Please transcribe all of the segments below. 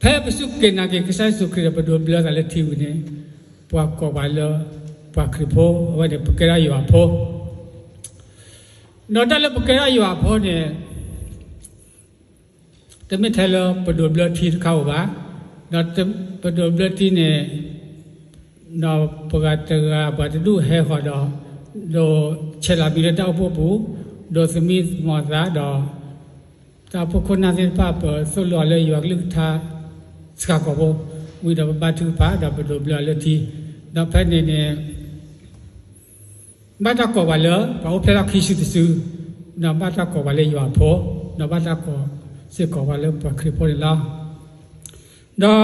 ဖဲပစူၢ်က့ၤနာ်က့ၤကစၢ်ယ့ၣ်ၡူးခရံာ်ဒီးပဒိးဘျၢသးလၢထံဝံၤန့ၣ်, ပှၤကိးပှၤလၢ ပှၤခရံာ်ဖိ, အဝဲန့ၣ်ပကဲထီၣ်ယွၤအဖိ. ဒီးတၢ်လၢပကဲထီၣ်ယွၤအဖိန့ၣ် တမ့ၢ်ထဲလၢပဒိးဘျၢထံတခါဧိၤဘၣ်. ဒီးပဒိးဘျၢထံန့ၣ် ဒီးပှၤတဂၤပှၤတဒူၣ်ဟဲဃီၤဒီး ဒိးဆဲးလီၤမံၤလၢတၢ်အိၣ်ဖှိၣ်ပူၤ, ဒိးသမံသမိးသးဒီး တၢ်အိၣ်ဖှိၣ်ခိၣ်နၢ်သ့ၣ်တဖၣ် ပသိၣ်လိအီၤလၢယွၤကလုၢ်ကထါ စှၤကိာ်ဖိ, ဝံၤဒီးပဘါထုကဖၣ် ဒီးပဒိးဘျၢအီၤလၢထံ, ဒီးဖဲန့ၣ်န့ၣ် ဘၣ်တၢ်ကိးပှၤလၢ ပှၤအိၣ်ဖျဲၣ်ထီၣ်ခံစုတစု, ဒီးဘၣ်တၢ်ကိးပှၤလၢယွၤအဖိ, ဒီးဘၣ်တၢ်ကိးစ့ၢ်ကီးပှၤလၢပှၤခရံာ်ဖိန့ၣ်လီၤ. ဒီး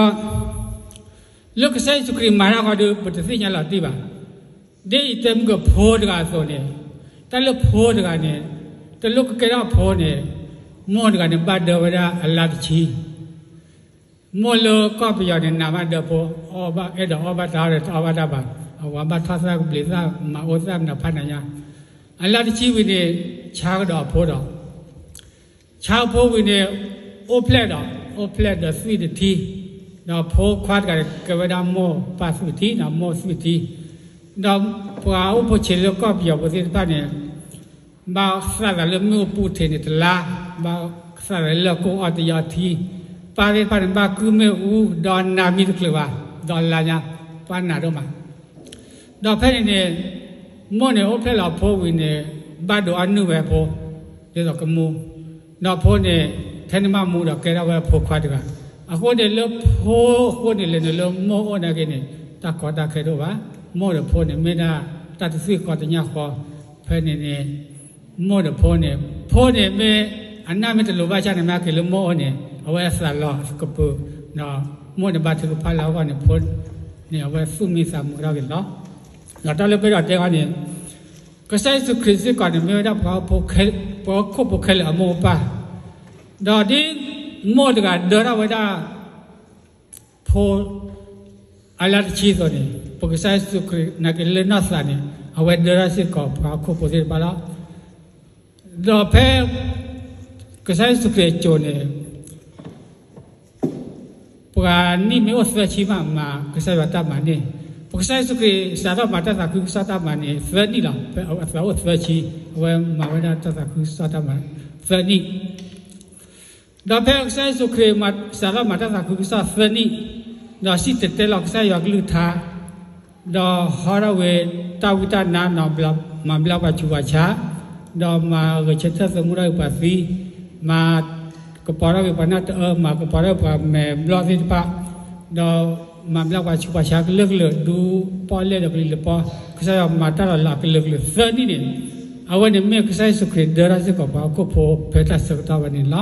လၢကစၢ်ယ့ၣ်ၡူးခရံာ်မၤတၢ်ဃီဒီး ပတသ့ၣ်ညါလီၤတံၢ်ဘၣ်. ဒ်ယတဲမုၢ်ကဖိတဂၤအသိးန့ၣ်, တၢ်လၢဖိတဂၤန့ၣ်, တလိၣ်ကကဲထီၣ်ဖိန့ၣ်, မိၢ်တဂၤန့ၣ်ဘၣ်ဒၢဝဲဒၣ်အလါတဆံ မိၢ်လၢကီၢ်ပယီၤန့ၣ် နးဘၣ်ဒၢဖိ, အဲၣ်ဒိးအီၣ်ဘၣ်တၢ်ဒီးတအီၣ်ဘၣ်တၢ်ဘၣ်, အဝၤဘၣ်ထီၣ်သၣ်ကဘျံးသၣ် မၤအိၣ်သၣ်မနုၤဖးနၤညါ, အလါတဆံဝံၤန့ၣ် ဆါကဒီးအဖိဒီး ဆါဖိဝံၤန့ၣ် အိၣ်ဖျဲၣ်ဒီး အိၣ်ဖျဲၣ်ဒီးသွံၣ်တထံ, ဒီးဖိခွါတဂၤန့ၣ် ကဲဝဲဒၣ်မိၢ်ပၢ်သွံၣ်တထံ ဒီးမိၢ်သွံၣ်တထံ, ဒီးပှၤအိၣ်ဖိဆံးလၢကီၢ်ပယီၤဖိသ့ၣ်တဖၣ်န့ၣ် ဘၣ်သၣ်သးလၢမ့ၣ်အူပူၤထံးန့ၣ်တလါ, ဘၣ်သၣ်သးလၢလၢၢ်ကိၢ်အီၣ်တယီထံ, ပၢ်သ့ၣ်တဖၣ်န့ၣ် ဘၣ်ကုၢ်မ့ၣ်အူ ဒီးနးမံတချုးဘၣ်, ဒီးလါညါ ပှၤနးဒိၣ်မး. ဒီးဖဲန့ၣ်န့ၣ် မိၢ်န့ၣ်အိၣ်ဖျဲၣ်လီၤအဖိဝံၤန့ၣ် ဘၣ်ဒိးအီၣ်နုၢ်ဝဲအဖိ, ဒ်သိးကမူ, ဒီးဖိန့ၣ် ထဲန့ၣ်ဘၣ်မူဒီးကဲထီၣ်ဝဲအဖိခွါတဂၤ. အဃိန့ၣ်လၢဖိအဃိန့ၣ်လဲၣ်န့ၣ် လၢမိၢ်အိၣ်နာ်က့န့ၣ် တၢ်ကီတၢ်ခဲတအိၣ်ဘၣ်. မိၢ်ဒီးဖိန့ၣ် မ့ၢ်ဒၣ်တၢ်တသွံၣ်ဃီတညၣ်ဃီ, ဖဲန့ၣ်န့ၣ် မိၢ်ဒီးဖိန့ၣ်, ဖိန့ၣ်မ့ၢ်အနၢ်မ့ၢ်တလိၤဘၣ်ဆၣ်န့ၣ် မ့ၢ်က့ၤလၢမိၢ်အိၣ်န့ၣ် အဝဲသးလီၤကပၢၤ, ဒီးမိၢ်န့ၣ်ဘါထုကဖၣ်လၢအဂီၢ်န့ၣ် ဖိန့ၣ် အဝဲသူၣ်မံသးမုာ်ကဒီးက့ၤလီၤ. ဒီးတၢ်လၢပအဲၣ်ဒိးတဲအီၤန့ၣ် ကစၢ်ယ့ၣ်ၡူးခရံာ်စ့ၢ်ကီးန့ၣ် မ့ၢ်ဝဲဒၣ်ပှၤ ပှၤဟီၣ်ခိၣ်ဖိခဲလၢာ်အမိၢ်အပၢ်, ဒီးဒ်မိၢ်တဂၤဒၢထီၣ်ဝဲဒၣ် ဖိ အလါတဆံအသိးန့ၣ် ပကစၢ်ယ့ၣ်ၡူးခရံာ်နာ်က့လၢနီၢ်သးန့ၣ် အဝဲဒၢထီၣ်စ့ၢ်ကီးပှၤဟီၣ်ခိၣ်ဖိသ့ၣ်တဖၣ်လီၤ. ဒီးဖဲ ကစၢ်ယ့ၣ်ၡူးခရံာ်အစိၤန့ၣ် ပှၤနံၣ်မ့ၢ်အိၣ်သၢဆံမး မၤကစၢ်ယွၤတၢ်မၤန့ၣ်, ပကစၢ်ယ့ၣ်ၡူးခရံာ်စးထီၣ်မၤတၢ်သးခုကစီၣ်တၢ်မၤန့ၣ် သၢနံၣ်လီၤ. ဖဲအသးအိၣ်သၢဆံ အဝဲမၤဝဲဒၣ်တၢ်သးခုကစီၣ်တၢ်မၤ သၢနံၣ် ဒီးဖဲကစၢ်ယ့ၣ်ၡူးခရံာ်မၤစးထီၣ်မၤတၢ်သးခုကစီၣ်သၢနံၣ်, ဒီးစံၣ်တဲၤတဲလီၤကစၢ်ယွၤကလုၢ်ကထါ, ဒီးဟီထီၣ်ဝဲတၢ်ဝံတၢ်နါ, မၤဘျါပှၤဆူးပှၤဆါ, ဒီးမၤဂဲၤဆၢထၢၣ်သမူထီၣ်က့ၤပှၤသံ, မၤကပီၤထီၣ်က့ၤပှၤနၢ်တအၢ, မၤကပီၤထီၣ်က့ၤပှၤမဲာ်ဘျီၣ်သ့ၣ်တဖၣ်, ဒီးမၤဘျါပှၤဆူးပှၤဆါကလုာ်ကလုာ်, ဒူပီၣ်လဲၣ်ဒီးကလံၤလပီ, ကစၢ်ယွၤမၤတၢ်လီၤလးကလုာ်ကလုာ်သၢနံၣ်န့ၣ်, အဝဲန့ၣ်မ့ၢ်ကစၢ်ယ့ၣ်ၡူးခရံာ်ဒၢထီၣ်စ့ၢ်ကီးပှၤဟီၣ်ခိၣ်ဖိဖဲတၢ်ဆၢကတီၢ်ဝဲန့ၣ်လီၤ.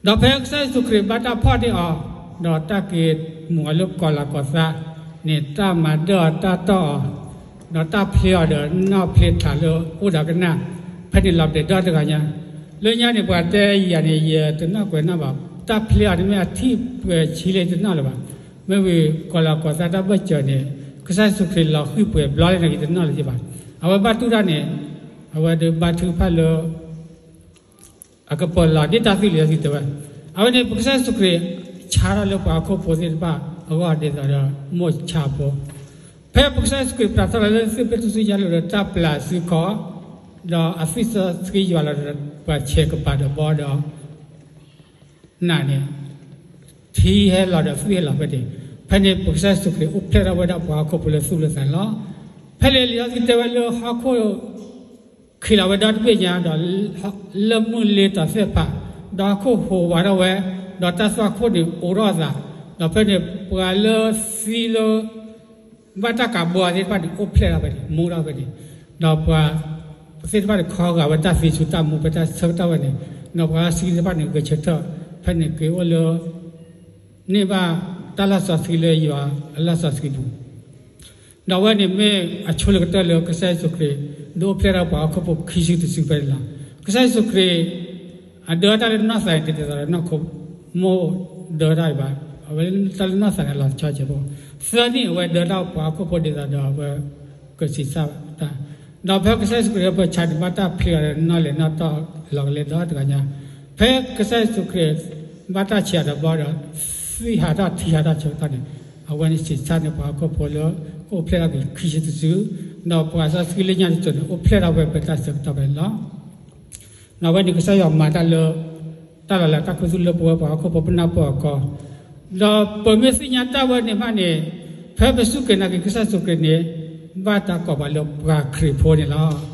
ဒီးဖဲကစၢ်ယ့ၣ်ၡူးခရံာ်ဘၣ်တၢ်ဖီၣ်န့ၢ်အီၤ, ဒီးတၢ်က့ၤမူၤအီၤလၢကီၤလၤကီၤသးန့ၣ် တၢ်မၤဒၢၣ်အီၤတၢ်တီၢ်အီၤ, ဒီးတၢ်ဖျ့အီၤဒီးနီၣ်ဖျ့ထးလၢအိၣ်ဒီးကနၣ်, ဖဲန့ၣ်လီၤဘျဲးဒီတဂၤညါ, လၢညါန့ၣ် ပှၤတဲယၤန့ၣ် ယတနီၣ်ကွဲးနီၣ်ဘၣ်, တၢ်ဖျ့အီၤန့ၣ်မ့ၢ်အထံၣ်ပှဲၤဆံလၢယတနီၣ်လၢၤဘၣ်, မ့ၢ်ဝံၤကီၤလၤကီၤသးတၢ်ဘၢၣ်စၢၤန့ၣ် ကစၢ်ယ့ၣ်ၡူးခရံာ်လီၤဃံၢ်ပှဲၤဘျီလၢန့ၣ် ယတနီၣ်လၢၤဘၣ်, အဝဲဘၣ်တူၢ်တၢ်န့ၣ်, အဝဲဒၣ်ဘါထုကဖၣ်လၢ အကပီၤလီၤဒ်တၢ်သွံၣ်လံာ်စီဆှံတဲဝဲ, အဝဲန့ၣ် ပကစၢ်ယ့ၣ်ၡူးခရံာ်ဆါထီၣ်လၢပှၤဟီၣ်ခိၣ်ဖိသ့ၣ်တဖၣ်အဂီၢ်ဒ်သိးဒီးမိၢ်ဆါဖိ, ဖဲပကစၢ်ယ့ၣ်ၡူးခရံာ်ပျၢ်ထီၣ်လီၤလၢသုးပ့းတရူးဆူညါလိၤဒီးတၢ်ပျၢ်စုခီ, ဒီးအသွံၣ်စီဆှံယွၤလီၤဒီးပှၤဆဲးကပၤဒီးဘီဒီး နးန့ၣ် ထံဟဲလီၤဒီးသွံၣ်ဟဲလီၤဖဲန့ၣ်, ဖဲန့ၣ်ပကစၢ်ယ့ၣ်ၡူးခရံာ်အိၣ်ဖျဲၣ်ထီၣ်ဝဲဒၣ်ပှၤဟီၣ်ခိၣ်ဖိလၢသူၣ်လၢသးန့ၣ်လီၤ. ဖဲန့ၣ်လံာ်စီဆှံတဲဝဲလၢဟီၣ်ခိၣ် ခံးလီၤဝဲဒီတဘ့ၣ်ညါဒီး လၢၢ်မုၢ်လ့တီၤသ့ၣ်တဖၣ်, ဒီးဟီၣ်ခိၣ်ဟူးဝးထီၣ်ဝဲ, ဒီးတၢ်သွၣ်ခိၣ်န့ၣ်အိးထီၣ်အသး, ဒီးဖဲန့ၣ်ပှၤလၢသံလၢ ဘၣ်တၢ်ကးဘီသ့ၣ်တဖၣ်န့ၣ် အိၣ်ဖျဲၣ်ထီၣ်ဖဲန့ၣ် မူထီၣ်ဖဲန့ၣ်, ဒီးပှၤသ့ၣ်တဖၣ်န့ၣ် ခီဂာ်ဝဲတၢ်သံဆူတၢ်မူဖဲတၢ်ဆၢကတီၢ်ဝဲန့ၣ်, ဒီးပှၤလၢသံသ့ၣ်တဖၣ်န့ၣ် ဂဲၤဆၢထၢၣ်, ဖဲန့ၣ်က့ၤအိၣ်လၢ န့ၢ်ဘၣ်တၢ်လီၢ်စီဆှံလၢယွၤအလီၢ်စီဆှံပူၤ, ဒီးအဝဲန့ၣ်မ့ၢ်အဆိလၢကတၢၢ်လၢကစၢ်ယ့ၣ်ၡူးခရံာ် ဒုးအိၣ်ဖျဲၣ်ထီၣ်ပှၤဟီၣ်ခိၣ်ဖိခံစုတစုဖဲန့ၣ်လီၤ. ကစၢ်ယ့ၣ်ၡူးခရံာ် အဒၢတၢ်လၢနီၢ်သးန့ၣ် တဒ်သိးဒီးနီၢ်ခိမိၢ်ဒၢတၢ်အံၤဘၣ်, အဝဲတၢ်လၢနီၢ်သးန့ၣ် အလီၤဆီဆဲးဖိ, သၢနံၣ်အဝဲဒၢတၢ်ပှၤဟီၣ်ခိၣ်ဖိဒ်သိးဒီးအဝဲကဆံးစၢ်တၢ်, ဒီးဖဲကစၢ်ယ့ၣ်ၡူးခရံာ်အပၢဆါန့ၣ် ဘၣ်တၢ်ဖျ့အီၤဒီးနီၣ်လဲၤနီၣ်တီၢ်လီၤကလဲဒီတဂၤညါ, ဖဲကစၢ်ယ့ၣ်ၡူးခရံာ် ဘၣ်တၢ်ဆံးအတဘီဒီး သွံၣ်ဟးထီၣ်ထံဟးထီၣ်ဆၢကတီၢ်န့ၣ်, အဝဲန့ၣ်စံးဆၣ်န့ၣ် ပှၤဟီၣ်ခိၣ်ဖိလၢ ကအိၣ်ဖျဲၣ်ထီၣ်က့ၤခံဆံတစု, ဒီးပှၤစီဆှံလၢညါတစိၤန့ၣ် အိၣ်ဖျဲၣ်ထီၣ်ဝဲဖဲတၢ်ဆၢကတီၢ်ဖဲန့ၣ်လီၤ. ဒီးအဝဲန့ၣ်ကစၢ်ယွၤမၤတၢ်လၢ တၢ်လီၤလးတၢ်ခူသူၣ်လၢပဝဲပှၤဟီၣ်ခိၣ်ဖိပနၢ်ပၢၢ်အကီၢ်, ဒီးပမ့ၢ်သ့ၣ်ညါတၢ်ဝဲန့ၣ်မးန့ၣ်, ဖဲပစူၢ်က့ၤနာ်က့ၤကစၢ်ယ့ၣ်ၡူးခရံာ်န့ၣ်, ဘၣ်တၢ်ကိးပှၤလၢပှၤခရံာ်ဖိန့ၣ်လီၤ.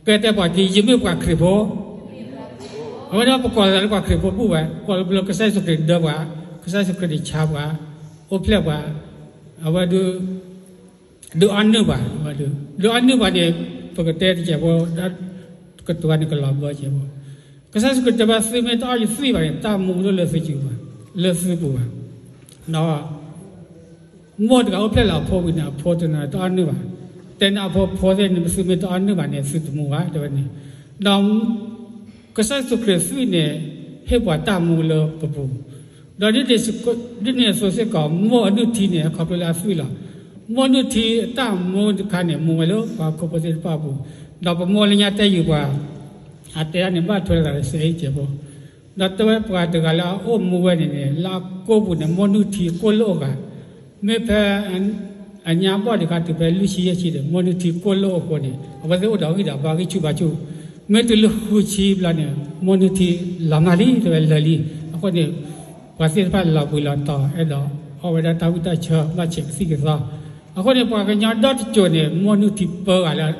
ကဲတဲပှၤက့ၤ ယမ့ၢ်ပှၤခရံာ်ဖိ, အဝဲဒၣ်ပကိးလီၤသးလၢပှၤခရံာ်ဖိဘူၣ်ဝဲ, ကိးလၢကစၢ်ယ့ၣ်ၡူးခရံာ်ဒၢပှၤ, ကစၢ်ယ့ၣ်ၡူးခရံာ်န့ၣ်ဆါပှၤ, အိၣ်ဖျဲၣ်ပှၤ, အဝဲဒၣ် ဒုးအီၣ်နုၢ်ပှၤ, ဒုးအီၣ်နုၢ်ပှၤန့ၣ် ပကတဲတကဲးဖိ, ကတိၤန့ၣ်ကလီၤဘၢကဲးဖိ, ကစၢ်ယ့ၣ်ၡူးခရံာ်တဲဘၣ် သုမ့ၢ်တအီၣ်ယသွံၣ်ဘၣ်န့ၣ် တၢ်မူတအိၣ်လၢသုပူၤဘၣ်, လၢသုပူၤဘၣ်. ဒီး မိၢ်တဂၤအိၣ်ဖျဲၣ်လၢအဖိဝံၤန့ၣ် အဖိတနၤတအီၣ်နုၢ်ဘၣ်, တဲန့ၢ်အဖိ ဖိသ့ၣ်န့ၣ် သုမ့ၢ်တအီၣ်နုၢ်ဘၣ်န့ၣ် သုတမူဘၣ် တဲဝဲန့ၣ်, ဒီး ကစၢ်ယ့ၣ်ၡူးခရံာ်သွံၣ်န့ၣ် ဟ့ၣ်ပှၤတၢ်မူလၢပပူၤ, ဒီးဒ်န့ၣ်အသိးစ့ၢ်ကီး မိၢ်အနုၢ်ထံန့ၣ် ခီဖျိလၢအသွံၣ်လီၤ. မိၢ်နုၢ်ထံအတၢ်မူတခါန့ၣ် မူဝဲလၢပှၤဟီၣ်ခိၣ်ဖိသ့ၣ်တဖၣ်အပူၤ, ဒီးပမိၢ်လၢညါတဲဃုာ်ပှၤ အတဲဒၣ်န့ၣ် ဘၣ်ထွဲလိာ်သးဒီးစဲအ့ၣ်ကဲးဖိ, ဒီးတဲဝဲပှၤတဂၤလၢအအိၣ်မူဝဲန့ၣ်န့ၣ် လၢအကိာ်ပူၤန့ၣ် မိၢ်နုၢ်ထံကိၢ်လိာ်အဂၤ, မ့ၢ်ဖဲ အညါဘီၣ်တခါတုၤဖဲလွံၢ်ဆံယဲၢ်ဆံန့ၣ် မိၢ်နုၢ်ထံကိၢ်လိာ်အဃိန့ၣ် အဝဲသ့ၣ်အိၣ်ဒီးဂံၢ်ဒီးဘါ ဂံၢ်ဆူၣ်ဘါဆူၣ်, မ့ၢ်တုၤလၢဃုဆံဘျီန့ၣ် မိၢ်နုၢ်ထံလီၤမၢ်လံ တဲဝဲလၢာ်လံ. အဃိန့ၣ် ပှၤသ့ၣ်တဖၣ်လီၤဘှံးလီၤတီၤ အဲၣ်ဒိးအီၣ်ဝဲဒၣ်တၢ်ဝံၣ်တၢ်ဆၢ ဘၣ်ဆဲးကသံၣ်ကသီ, အဃိန့ၣ် ပှၤကညီဒီတစိၤန့ၣ် မိၢ်နုၢ်ထံပၢဂၤလၢ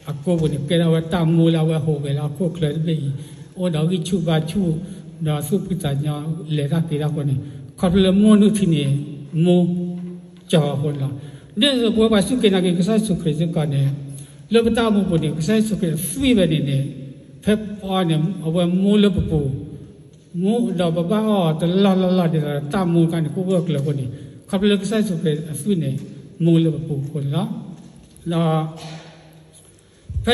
အကိာ်ပူၤန့ၣ် ကဲထီၣ်ဝဲတၢ်မူလၢအဝဲဟူးဂဲၤလၢဟီၣ်ခိၣ်ချၢတဘ့ၣ်အံၤ, အိၣ်ဒီးဂံၢ်ဆူၣ်ဘါဆူၣ်, ဒီးသူၣ်ဖှံသးညီ လဲၤတၢ်က့ၤတၢ်အဃိန့ၣ်, ခီဖျိလၢမိၢ်နုၢ်ထံန့ၣ် မူကၠီၤအဃိန့ၣ်လီၤ. ဒ်သိးပဝဲပှၤစူၢ်က့ၤနာ်က့ၤကစၢ်ယ့ၣ်ၡူးခရံာ်စ့ၢ်ကီးန့ၣ်, လၢပတၢ်အိၣ်မူပူၤန့ၣ် ကစၢ်ယ့ၣ်ၡူးခရံာ်အသွံၣ်ဝဲန့ၣ်န့ၣ်, ဖဲအီၤန့ၣ် အဝဲမူလၢပပူၤ မူဒီးပဘၣ်အီၣ်တလီၢ်လီၢ်လီၢ်ဒ်သိးတၢ်မူတခါန့ၣ် ကအိၣ်ဂၢၢ်ကျၢၤအဃိန့ၣ်, ခီဖျိလၢကစၢ်ယ့ၣ်ၡူးခရံာ်အသွံၣ်န့ၣ် မူလၢပပူၤအဃိန့ၣ်လီၤ. ဒီး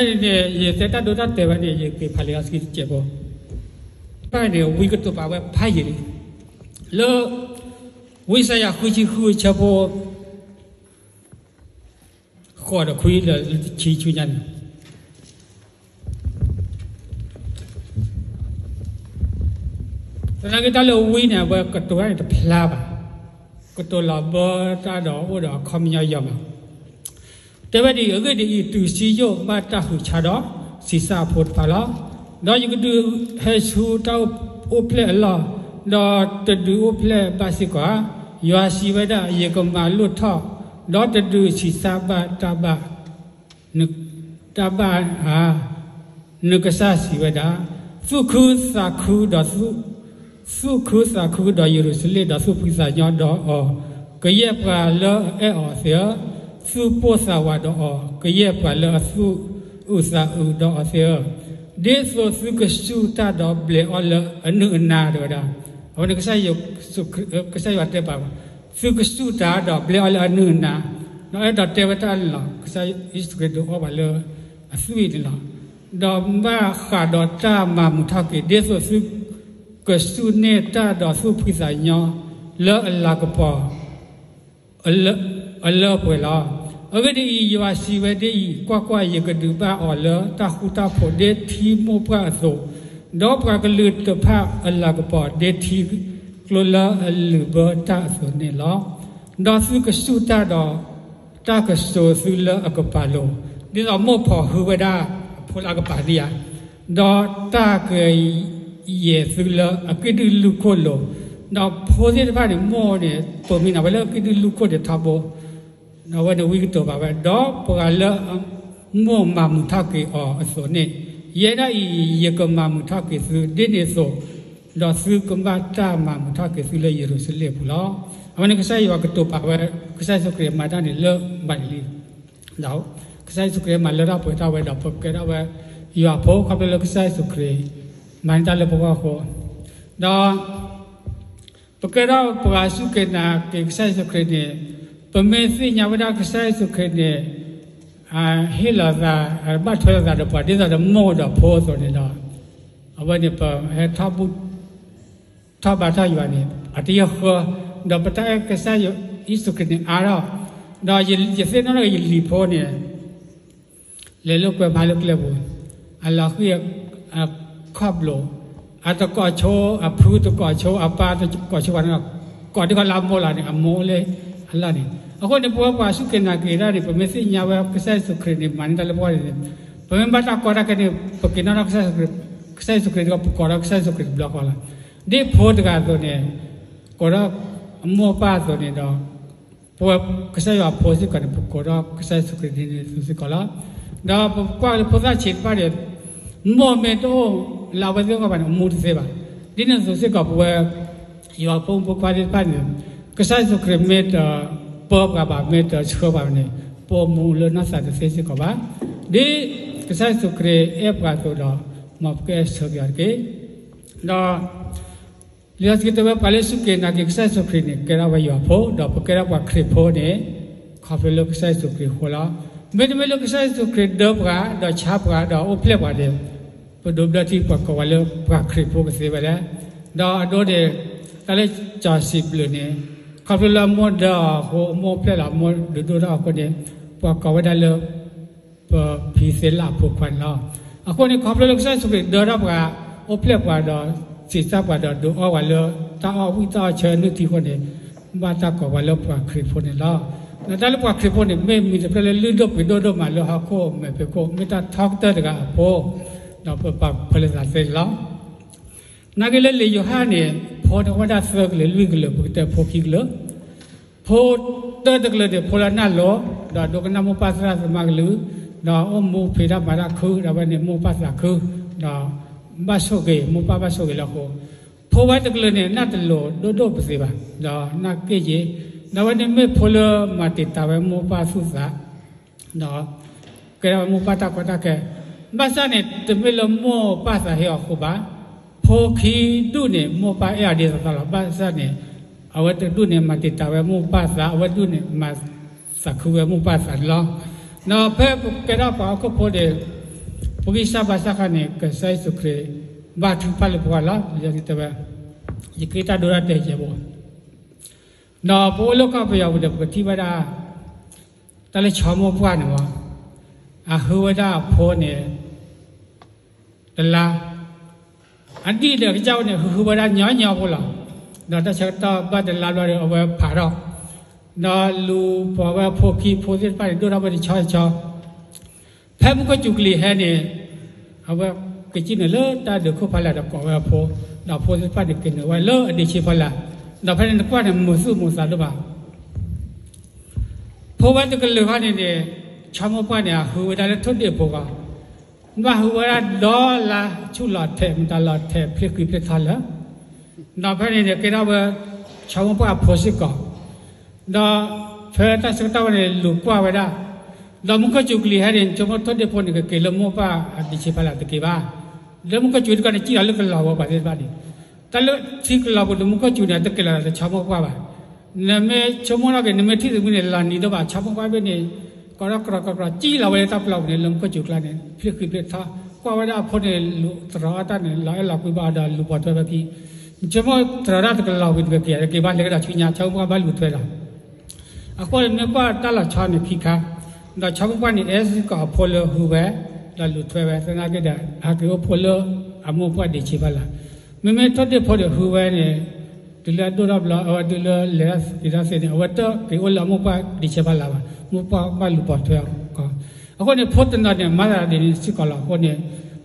ဖဲန့ၣ်န့ၣ် ယတဲတၢ်ဒိတၢ်တဲာ်ဝဲန့ၣ် ယက့ၤဖးလံာ်စီဆှံတစဲးဖိ, ဖဲန့ၣ် ဝံကတိၤပာ်ဝဲဖးယံာ်လံ, လၢ ဝံယၡါယၤဃုဆံဃုဆၢဖိ ဃိးဒီးခွံလၢတဆံဆူညါန့ၣ်, သနာ်က့တၢ်လၢဝံန့ၣ် အဝဲကတိၤတၢ်န့ၣ်တဖျါဘၣ်, ကတိၤလီၤဘၢတၢ်ဒီးအိၣ်ဒီးအခီပညီယီၤမး, တဲဝဲဒ်အံၤ, အဂ့ၢ်ဒ်အံၤ, တုၤစံယိၣ်ဘၣ်တၢ်ဃုဆါဒီး ဆံးစၢ်အဖိတဖၣ်လီၤ. ဒီးယကဒုးဟဲဆူတၢ်အိၣ်ဖျဲၣ်အလီၢ်, ဒီးတဒုးအိၣ်ဖျဲၣ်ဘၣ်စ့ၢ်ကီးဧါ. ယွၤစံးဝဲဒၣ်, ယကမၤလိၣ်ထီၣ်, ဒီးတဒုးဆံးစၢ်ဘၣ်တၢ်ဘၣ် တၢ်ဘၣ်ဧါ. နကစၢ်စံးဝဲဒၣ်, သူၣ်ခုသးခုဒီး သူၣ်ခုသးခုဒီးယရူၤၡလ့ၣ်, ဒီးသူၣ်ဖှံသးညီဒီးအီၤ, ကယဲၢ်ပှၤလၢအအဲၣ်အီၤသ့ၣ်ဧၢ, သူၣ်ပိၢ်သးဝးဒီးအီၤ, ကယဲၢ်ပှၤလၢအသူၣ်အုးသးအုးဒီးအီၤသ့ၣ်ဧၢ, ဒ်သိးသုကစူၢ်တၢ်ဒီးဘျဲးအီၣ်လၢအနုၢ်အနါ တဲဝဲဒၣ်. အဝဲန့ၣ် ကစၢ်ယွၤတဲပာ်, သုကစူၢ်တၢ်ဒီးဘျဲးအီၣ်လၢအနုၢ်အနါ, ဒီးအဲၣ်ဒိးတဲဝဲတၢ်န့ၣ်လီၤ. ကစၢ်ယ့ၣ်ၡူးခရံာ်ဒုးအီၣ်ပှၤလၢအသွံၣ်န့ၣ်လီၤ. ဒီးဘၣ်ဃးဒီးတၢ်မၤမုာ်ထီၣ်က့ၤ ဒ်သိးသုကစူၢ်န့ၢ်တၢ်ဒီးသူၣ်ဖှံသးညီ လၢအလၤကပီၤ အလၢအပှဲၤလီၤ. အဂ့ၢ်ဒ်အံၤ, ယွၤစံးဝဲဒ်အံၤ, ကွၢ်ကွၢ်, ယကဒုးဘၣ်အီၤလၢတၢ်ဃူတၢ်ဖိးဒ်ထံမိၢ်ပှၢ်အသိး, ဒီးပှၤကလုာ်တဖၣ်အလၤကပီၤဒ်ထံကျိလၢအလုၢ်ဘၢတၢ်အသိးန့ၣ်လီၤ. ဒီးသုကစူၢ်တၢ်ဒီး တၢ်ကစိၤသုလၢအကပၤလိၤ, ဒ်သိးမိၢ်ဖီၣ်ဟုဝဲဒၣ်အဖိလၢအကပၤန့ၣ်ဧါ, ဒီးတၢ်ကယဲၢ်သုလၢအကံၣ်ဒုၣ်လူၢ်ခိၣ်လိၤ, ဒီးဖိသ့ၣ်တဖၣ်န့ၣ် မိၢ်န့ၣ် ပိာ်မံၤန့ၢ်ဝဲလၢအကံၣ်ဒုၣ်လူၢ်ခိၣ်န့ၣ်ထီဘိ, ဒီးအဝဲန့ၣ်ဝံကတိၤဘၣ်ဝဲ, ဒီးပှၤလၢအမိၢ်မၤမုာ်ထီၣ်က့ၤအီၤအသိးန့ၣ်, ယဲဒၣ်အံၤ ယကမၤမုာ်ထီၣ်က့ၤသုဒ်န့ၣ်အသိး, ဒီးသုကဘၣ်တၢ်မၤမုာ်ထီၣ်က့ၤသုလၢယရူၤၡလ့ၣ်အပူၤလီၤ. အဝဲန့ၣ်ကစၢ်ယွၤကတိၤပာ်ဝဲ, ကစၢ်ယ့ၣ်ၡူးခရံာ်မၤတၢ်န့ၣ်လၢဘၣ်န့ၣ်လံ. ဒီးကစၢ်ယ့ၣ်ၡူးခရံာ်မၤလၢထီၣ်ပှဲၤထီၣ်ဝဲဒီး ပကဲထီၣ်ဝဲယွၤအဖိ ခီဖျိလၢကစၢ်ယ့ၣ်ၡူးခရံာ် မၤန့ၢ်တၢ်လၢပဂီၢ်အဃိ, ဒီး ပကဲထီၣ်ပှၤစူၢ်က့ၤနာ်က့ၤကစၢ်ယ့ၣ်ၡူးခရံာ်န့ၣ်, ပမ့ၢ်သ့ၣ်ညါဝဲဒၣ်ကစၢ်ယ့ၣ်ၡူးခရံာ်န့ၣ် ဟ့ၣ်လီၤသး, ဘၣ်ထွဲလိာ်သးဒီးပှၤ ဒ်သိးဒီးမိၢ်ဒီးဖိအသိးန့ၣ်ဒီး, အဝဲန့ၣ်ပဟဲထီၣ်ဘူၣ် ထီၣ်ဘါထီၣ်ယွၤန့ၣ် အတယၢၢ်ဃၢ, ဒီးပတၢ်အဲၣ်ကစၢ်ယ့ၣ်ၡူးခရံာ်န့ၣ်အါထီၣ်, ဒီးယသ့ၣ်နီၣ်ထီၣ်က့ၤယလံၤဖိန့ၣ် လဲၤလိာ်ကွဲမၤလၢကျဲပူၤ, အလီၤဃံၢ်အခီၣ်ဘျိး, အတကိးဆိအဖု တကိးဆိအပၢ် တကိးဆိပှၤန့ၣ်လီၤ. ကိးဒ်ကီးလၢအမိၢ်လီၤန့ၣ် အမိၢ်အိၣ်လၢအလီၢ်န့ၣ်. အဃိန့ၣ် ပဝဲပှၤစူၢ်က့ၤနာ်က့ၤတၢ်န့ၣ် ပမ့ၢ်သ့ၣ်ညါဝဲကစၢ်ယ့ၣ်ၡူးခရံာ်န့ၣ် မၤန့ၢ်တၢ်လၢပဂီၢ်န့ၣ် ပမ့ၢ်ဘၣ်တၢ်ကီတၢ်ခဲန့ၣ် ပက့ၤနီၣ်ထီၣ်ကစၢ်ယ့ၣ်ၡူးခရံာ်, ကစၢ်ယ့ၣ်ၡူးခရံာ်ဒီး ပကိးဒီးကစၢ်ယ့ၣ်ၡူးခရံာ်တဘျီဃီလီၤ. ဒ်ဖိတဂၤအသိးန့ၣ် ကိးဒီးအမိၢ်အပၢ်အသိးန့ၣ်ဒီး ပဝဲကစၢ်ယွၤအဖိစ့ၢ်ကီးန့ၣ် ပကိးဒီးကစၢ်ယ့ၣ်ၡူးခရံာ်ဒ်န့ၣ်အသိးစ့ၢ်ကီးလီၤ. ဒီးပကွၢ်လၢဖိသၣ်ဆံးတဖၣ်န့ၣ် မိၢ်မ့ၢ်တအိၣ်လၢအဝဲသ့ၣ်အဂီၢ်ဘၣ်န့ၣ် အမူတသ့ဘၣ်. ဒ်န့ၣ်အသိးစ့ၢ်ကီး ပဝဲယွၤဖိမုၣ်ဖိခွါသ့ၣ်တဖၣ်န့ၣ် ကစၢ်ယ့ၣ်ၡူးခရံာ်မ့ၢ်တပၢပှၤဘၣ် မ့ၢ်တဆှၢပှၤန့ၣ် ပအိၣ်မူလၢနီၢ်သးတသ့စ့ၢ်ကီးဘၣ်. ဒ်ကစၢ်ယ့ၣ်ၡူးခရံာ်အဲၣ်ပှၤအသိးဒီး မ်ပကအဲၣ်ဆၢက့ၤအီၤတက့ၢ်. ဒီး လံာ်စီဆှံတဲဝဲ ပှၤလၢစူၢ်က့ၤနာ်က့ၤကစၢ်ယ့ၣ်ၡူးခရံာ်န့ၣ် ကဲထီၣ်ဝဲယွၤဖိ ဒီးပကဲထီၣ်ပှၤခရံာ်ဖိန့ၣ် ခီဖျိလၢကစၢ်ယ့ၣ်ၡူးခရံာ်အဃိလီၤ. မ့တမ့ၢ်လၢကစၢ်ယ့ၣ်ၡူးခရံာ်ဒၢပှၤ ဒီးဆါပှၤ ဒီးအိၣ်ဖျဲၣ်ပှၤန့ၣ် ပဒိးဘျၢထံပှၤကိးဝဲလၢပှၤခရံာ်ဖိကသ့ဝဲလဲၣ်. ဒီးအဒိန့ၣ် တၢ်လၢစီၤစံးဘျုးန့ၣ် ခီဖျိလၢအမိၢ်ဒၢအီၤအဃိ အမိၢ်အိၣ်ဖျဲၣ်လီၤ အမိၢ်ဒုးဒိၣ်ထီၣ်အဃိန့ၣ် ပှၤကိးဝဲဒၣ်လၢ ပဖံသ့လၣ်အဖိခွါန့ၣ်လီၤ. အဃိန့ၣ် ခီဖျိလၢကစၢ်ယ့ၣ်ၡူးခရံာ်ဒၢထီၣ်ပှၤ အိၣ်ဖျဲၣ်ပှၤဒီး စံးစၢ်ပှၤဒီး ဒုးအီၣ်ပှၤလၢတၢ်အီၣ်ဝံၣ်တၢ်အီၣ်ဆၢနုၢ်ထံအဃိန့ၣ် ဘၣ်တၢ်ကိးပှၤလၢပှၤခရံာ်ဖိန့ၣ်လီၤ. ဒီးတၢ်လၢပှၤခရံာ်ဖိန့ၣ် မ့ၢ်မံၤတဖျၢၣ်လၢလုၢ်ဒိၣ်ပှ့ၤဒိၣ်ဒိၣ်မးလၢဟီၣ်ခိၣ်မဲာ်ဖံးခိၣ် မ့ၢ်တၢ်ထီကတၢၢ်တဂၤအဖိ ဒီးပပာ်ဖၢလၢသးသ့န့ၣ်လီၤ. နာ်က့လၢလံာ်ယိၤဟၣ်န့ၣ် ဖိန့ၣ်အိၣ်ဝဲဒၣ်သၢကလုာ်လွံၢ်ကလုာ် ပကတဲဖိခံကလုာ် ဖိတၢတကလုာ်န့ၣ် ဖိလၢနၢ်လိၤ ဒီးဒိကနၣ်မိၢ်ပၢ်သရၣ်သမါကလုာ် ဒီးအိၣ်မူဖံးတၢ်မၤတၢ်ခု ဒီးဝဲန့ၣ်မိၢ်ပၢ်သးခု ဒီးဘၣ်ဆိၣ်ဂ့ၤ မိၢ်ပၢ်ဘၣ်ဆိၣ်ဂ့ၤလၢအဃိ ဖိဝဲတကလုာ်န့ၣ် နၢ်တလိၤဒိၣ်ဒိၣ်ပသ့ဘၣ် ဒီးနၢ်က့ၣ်က့ၤ ဒီးဝဲန့ၣ်မ့ၢ်ဖိလၢမၤတံာ်တာ်ဝဲမိၢ်ပၢ်သူၣ်သး ဒီးကဲထီၣ်ဝဲမိၢ်ပၢ်တၢ်ကီတၢ်ခဲ ဘၣ်ဆၣ်န့ၣ် တမ့ၢ်လၢမိၢ်ပၢ်သးဟ့အီၤအဃိဘၣ်. ဖိခံဒူၣ်န့ၣ် မိၢ်ပၢ်အဲၣ်အီၤဒ်သိးသိးလီၤ. ဘၣ်ဆၣ်န့ၣ် အဝဲတဒူၣ်န့ၣ် မၤတံာ်တာ်ဝဲမိၢ်ပၢ်သး အဝဲဒူၣ်န့ၣ် မၤသးခုဝဲမိၢ်ပၢ်သးန့ၣ်လီၤ. ဒီးဖဲပကဲထီၣ်ပှၤဟီၣ်ခိၣ်ဖိန့ၣ် ပဂံၢ်စၢ်ဘါစၢ်အခါန့ၣ် ကစၢ်ယ့ၣ်ၡူးခရံာ် ဘၣ်ထုကဖၣ်လၢပဂီၢ်လီၤ. လံာ်စီဆှံတဲဝဲ ယဃ့တၢ်ဒိတၢ်တဲာ်ယဲၢ်ဘိ ဒီးပအိၣ်လၢကီၢ်ပယီၤပူၤဒီး ပကထံၣ်ဘၣ်ဒၣ် တၢ်လၢဆီမိၢ်ပှၢ်န့ၣ်မ့ၢ် အဟုဝဲဒၣ်အဖိန့ၣ် တလါ အဒံၣ်ဒီးကစၢ်ဝဲန့ၣ် ဟုဟုဝဲဒၣ်ညီညီဖိလီၤ. ဒီးတၢ်ဆၢကတီၢ်ဘၣ်တလါဘျီဒီး အဝဲဖးထီၣ် ဒီးလူၤပိာ်ဝဲအဖိခံဖိသ့ၣ်တဖၣ်န့ၣ် ဒိၣ်ထီၣ်ဝဲတဆီတဆီ ဖဲမူခိၣ်စူၤကလံၤဟဲန့ၣ် အဝဲကစံၣ်နုာ်လၢတၢ်ဒုးခိၣ်ဖီလာ်ဒီးကိးဝဲအဖိ, ဒီးအဖိသ့ၣ်တဖၣ်န့ၣ် က့ၤနုာ်ဝဲလၢအဒ့ဆ့ဖီလာ်, ဒီးဖဲန့ၣ်နကွၢ်န့ၣ် မုာ်သူၣ်မုာ်သးဒိၣ်မး. ဖိဝဲတကလုာ်ဃီန့ၣ်န့ၣ် ဆီမိၢ်ပှၢ်န့ၣ် အဟုဝဲဒၣ်လၢထိၣ်ဒ့ၣ်ဖိဃီ, ဘၣ်ဟုဝဲဒၣ်ဒီလါဆူၣ်လီၤထဲး မတၤလီၤထဲး ဖျ့ဃံဖျ့ထီလၢ ဒီးဖဲန့ၣ်န့ၣ် ကဲထီၣ်ဝဲ ဆီမိၢ်ပှၢ်အဖိစ့ၢ်ကီး, ဒီးဖဲတၢ်ဆၢကတီၢ်ဝဲန့ၣ် လူၤကွၢ်ဝဲဒၣ်, ဒီးမူခိၣ်စူၤကလံၤဟဲန့ၣ် ဆိကမိၣ်ထိၣ်ဒ့ၣ်ဖိန့ၣ် ကက့ၤလၢမိၢ်ပၢ်အဒ့ဆ့ဖီလာ်တက့ၤဘၣ်. လၢမူခိၣ်စူၤတခီန့ၣ် စံၣ်လီၤလၢကလီၤဝဲပှၤသ့ၣ်တဖၣ်န့ၣ်, တၢ်လၢထံကလီၤပူၤဒီးမူခိၣ်စူၤန့ၣ် တက့ၤလီၤဒီးဆီမိၢ်ပှၢ်ဘၣ်. နမ့ၢ်ဆိကမိၣ်ထီၣ်က့ၤ နမ့ၢ်ထံၣ်သမံန့ၣ် လီၤနံၤဒိၣ်ဘၣ် ဆီမိၢ်ပှၢ်ဘ့ၣ်န့ၣ် ကိးထီၣ်ကြီကြီကြီ စံၣ်လီၤဝဲလၢတၢ်ပျီပူၤန့ၣ် လၢမူခိၣ်စူၤကျါန့ၣ် ဖျ့ဃံဖျ့ထီ, ကွၢ်ဝဲဒၣ်အဖိန့ၣ် လူၤတရီၤအီၣ်တၢ်န့ၣ် လီၤအဲၣ်လီၤကွံဘၣ်အီၤဒီးလူၤပိာ်ထွဲဝဲခံ, နဆိကမိၣ်တရီၤတၢ်တကလီၤဝံၤတက့ၤ တက့ၤဘၣ်လဲၤကဒီးဆူညါ ဆီမိၢ်ပှၢ်ဘၣ်လူၤထွဲလီၤ. အဃိန့ၣ်မ့ၢ်ကွၢ်တၢ်လီၤဆီန့ၣ်ခံခါ, ဒီးဆီမိၢ်ပှၢ်န့ၣ် အဲၣ်စ့ၢ်ကီးအဖိလၢဟုဝဲ, ဒီးလူၤထွဲဝဲ သနာ်က့ဒီး ဟဲက့ၤအိၣ်ဖှိၣ်လၢအမိၢ်ပှၢ်ဒ့ဆ့ဖီလာ်. မ့မ့ၢ်ထိၣ်ဒ့ၣ်ဖိဒီးဟုဝဲန့ၣ်, တုၤလၢအဒိၣ်ထီၣ်ဘျီ အဝဲတုၤလၢလဲၤဒၣ်သံဒၣ်သ့န့ၣ် အဝဲတက့ၤအိၣ်လၢအမိၢ်ပှၢ်ဒ့ဆ့ဖီလာ်ဘၣ်, မိၢ်ပှၢ်ဘၣ်လူၤပိာ်ထွဲအီၤကီး. အဃိန့ၣ် ဖိတနီၤန့ၣ် မၤသးဒ်န့ၣ်စ့ၢ်ကီးလီၤ. အဃိန့ၣ်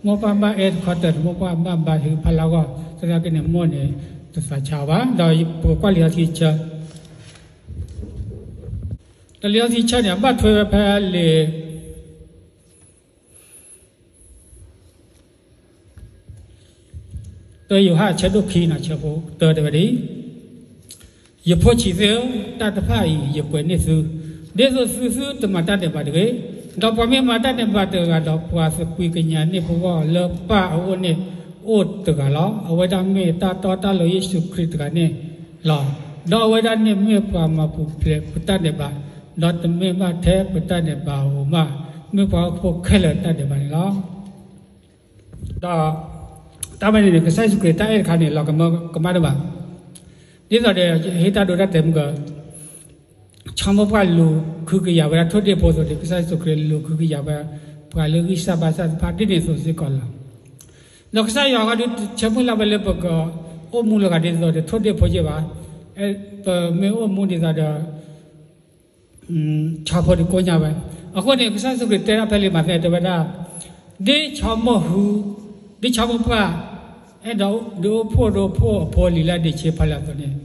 မိၢ်ပှၢ်ဘၣ်အဲၣ်တခီတၢၢ်န့ၣ် မိၢ်ပှၢ်ဘၣ်ဘါထုကဖၣ်လၢအဂီၢ်, သနာ်က့န့ၣ် မိၢ်န့ၣ် တသးဆါအီၤဘၣ်. ဒီးပကကွၢ်လံာ်စီဆှံဆၢ ဒီးလံာ်စီဆှံဆၢန့ၣ် အဘၣ်ထွဲဝဲဖဲလံာ် တၢယိၤဟၣ်အဆၢဒိၣ်ခံန့ၣ် ဆၢဖိတၢတဲဝဲဒ်အံၤ, ယဖိဆံးသ့ၣ်ဧၢ, တၢ်တဖၣ်အံၤယကွဲးန့ၢ်သု, ဒ်သိးသုသုတမၤတၢ်ဒဲးဘးတဂ့ၤ. ဒီးပှၤမ့ၢ်မၤတၢ်ဒဲးဘးတဂၤဒီး ပှၤသကွံာ်ကညးန့ၢ်ဖိဂီၢ်လၢပၢ်အအိၣ်န့ၣ် အိၣ်တဂၤလီၤ. အဝဲဒၣ်မ့ၢ်တၢ်တီတၢ်လိၤယ့ၣ်ၡူးခရံာ်တဂၤန့ၣ်လီၤ. ဒီးအဝဲဒၣ်န့ၣ်မ့ၢ်ပှၤမၤပူၤဖျဲးပတၢ်ဒဲးဘး, ဒီးတမ့ၢ်ဘၣ်ထဲပတၢ်ဒဲးဘးဧိၤဘၣ်, မ့ၢ်ပှၤဟီၣ်ခိၣ်ဖိခဲလၢာ်တၢ်ဒဲးဘးန့ၣ်လီၤ. ဒီးတၢ်ဝဲန့ၣ်န့ၣ် ကစၢ်ယ့ၣ်ၡူးခရံာ်တၢ်အဲၣ်တခါန့ၣ် လီၤကမၢကမၣ်ဒိၣ်မး, ဒ်သိးဒီး ဟ့ၣ်တၢ်ဒိတၢ်တဲာ်မုၢ်က ဆီမိၢ်ပှၢ်လူၤခုကယာ်ဝဲဒၣ်ထိၣ်ဒ့ၣ်ဖိအသိးန့ၣ် ကစၢ်ယ့ၣ်ၡူးခရံာ်လူၤခုကယာ်ဝဲ ပှၤလၢဂံၢ်စၢ်ဘါစၢ်တဖၣ်ဒ်န့ၣ်အသိးစ့ၢ်ကီးလီၤ. ဒီးကစၢ်ယွၤဂၤဒုးဆၢမုၢ်လၢ်ဝဲလၢပကအိၣ်မူလီၤဂာ်ဒ်သိးဒီးထိၣ်ဒ့ၣ်ဖိယဲၢ်ဘၣ်, ပမ့ၢ်အိၣ်မူဒ်သိးဒီး ဆီဖိတကိညါဝဲ. အဃိန့ၣ် ကစၢ်ယ့ၣ်ၡူးခရံာ်တဲဒၣ်ဖဲလံာ်မးသဲတဲဝဲဒၣ်, ဒ်ဆီမိၢ်ဟု, ဒ်ဆီမိၢ်ပှၢ် အဲၣ်ဒိးဒုးအိၣ်ဖှိၣ်ဒုးအိၣ်ဖှိၣ်အဖိအလံၤလၢအဒံးဆံးဖီလာ်အသိးန့ၣ်,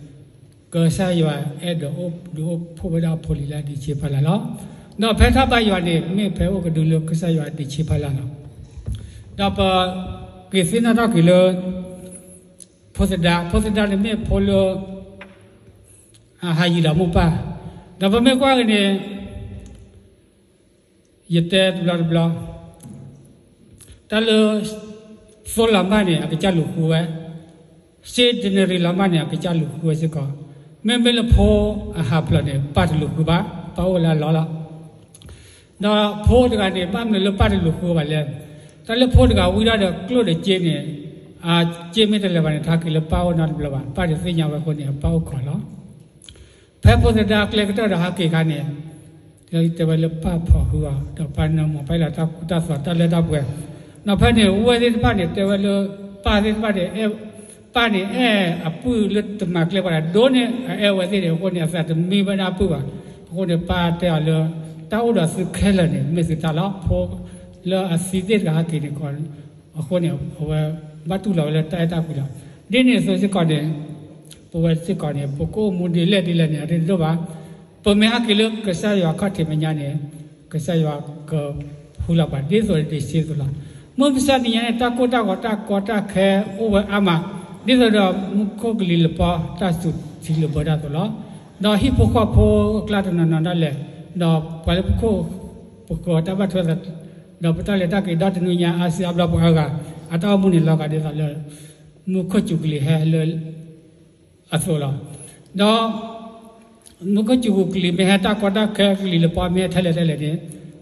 ကစၢ်ယွၤအဲၣ်ဒိးဒုးအိၣ်ဖှိၣ်ဝဲဒၣ်အဖိအလံၤလၢအဒံးဆံးဖီလာ်လီၤ. ဒီးဖဲထီၣ်ဘါယွၤန့ၣ် မ့ၢ်ဖဲအိၣ်ကဒုလၢကစၢ်ယွၤအဒံးဆံးဖီလာ်လီၤ. ဒီးပက့ၤသ့ၣ်နီၣ်ထီၣ်က့ၤလၢ ဖိသဒါ, ဖိသဒါန့ၣ်မ့ၢ်ဖိလၢ အဟးယံၤဒီးမိၢ်ပၢ်, ဒီးပမ့ၢ်ကွၢ်က့ၤန့ၣ် ယတဲတဘျီတဘျီ, တၢ်လၢ သိလီၤမၢ်န့ၣ် အကစၢ်လူၤဃုဝဲ, စ့ဒနရံၤလီၤမၢ်န့ၣ် အကစၢ်လူၤဃုဝဲစ့ၢ်ကီး, မ့မ့ၢ်လၢဖိအဟးဖျိးန့ၣ် ပၢ်တလူၤဃုဘၣ်, ပၢ်အိၣ်လၢအလီၢ်လီၤ. ဒီးဖိတဂၤန့ၣ် ဘၣ်မနုၤလၢပၢ်တလူၤဃုဘၣ်လဲၣ်. တၢ်လၢဖိတဂၤဝံထီၣ်ဒီးကျိၣ်ဒီးစ့န့ၣ်, အစ့မ့ၢ်တလဲၤဘၣ်န့ၣ် တဟးက့ၤလၢပၢ်အိၣ်နီတဘျီဘၣ်, ပၢ်တသ့ၣ်ညါဝဲအဃိန့ၣ် အပၢ်အိၣ်ခိးလီၤ. ဖဲဖိသဒါကျဲကတၢၢ်ဒီးဟးက့ၤအခါန့ၣ်, တဲဝဲလၢပၢ်ဖီၣ်ဃုအီၤ, ဒီးပၢ်နၢမူပၢ်လၢတၢ်ကူတၢ်သိးတၢ်လၢတၢ်ပှဲၤ, ဒီးဖဲန့ၣ် ဝဲၢ်သ့ၣ်တဖၣ်န့ၣ် တဲဝဲလၢ ပၢ်သ့ၣ်တဖၣ်န့ၣ် ပၢ်န့ၣ်အဲၣ်အပုၢ်လၢတမၤကျဲဘၣ်ဒီး ဒိၣ်န့ၢ်အအဲၣ်ဝဲသ့ၣ်န့ၣ် အဃိန့ၣ် အသးတမံဘၣ်ဒၣ်အပုၢ်ဘၣ်. အဃိန့ၣ် ပၢ်တဲအီၤလၢ တၢ်အိၣ်ဒီးသုခဲလၢာ်န့ၣ် မ့ၢ်သုတၢ်လီၤ. ဖိလၢအသံသ့ၣ်တဂၤဟဲက့ၤန့ၣ် အဃိန့ၣ် အဝဲဘၣ်တူၢ်လီၤဝဲလၢတၢ်အဲၣ်တၢ်ကွံလီၤ. ဒ်န့ၣ်အသိးစ့ၢ်ကီးန့ၣ်, ပဝဲစ့ၢ်ကီးန့ၣ် ပကအိၣ်မူဒ်လဲၣ်ဒ်လဲၣ်န့ၣ် အရ့ဒိၣ်ဘၣ်. ပမ့ၢ်ဟဲက့ၤလၢကစၢ်ယွၤခီၣ်ထံးမဲာ်ညါန့ၣ်, ကစၢ်ယွၤကဃုလီၤပှၤဒ်သိးဒံးဆံးအသိးလီၤ. မုၢ်မဆါတနံၤညါန့ၣ် တၢ်ကိၢ်တၢ်ဂီၤတၢ်ကီတၢ်ခဲအိၣ်ဝဲအါမး, ဒ်သိးဒီးမူခိၣ်ကလံၤလပီ တၢ်စူၤထံလၢာ်ဘၢတၢ်အသိးလီၤ. ဒီးဟံၣ်ဖိဃီဖိအကျါတနီၤနီၤဒၣ်လဲာ်, ဒီးပှၤလၢပခိၣ်ပဃၢၤတၢ်ဘၣ်ထွဲသး, ဒီးပတၢ်လဲၤတၢ်က့ၤဒီတနွံညါ အါစုအါဘျီပှၤအါဂၤ အတၢ်အိၣ်မူန့ၣ်လီၤဂာ်ဒ်သိးလၢ မူခိၣ်စူၤကလံၤဟဲလၢ အသိးလီၤ. ဒီး မူခိၣ်စူၤကလံၤမ့ၢ်ဟဲတၢ်ကီတၢ်ခဲကလံၤလပီမ့ၢ်ဟဲထဲလဲၣ်ထဲလဲၣ်န့ၣ်,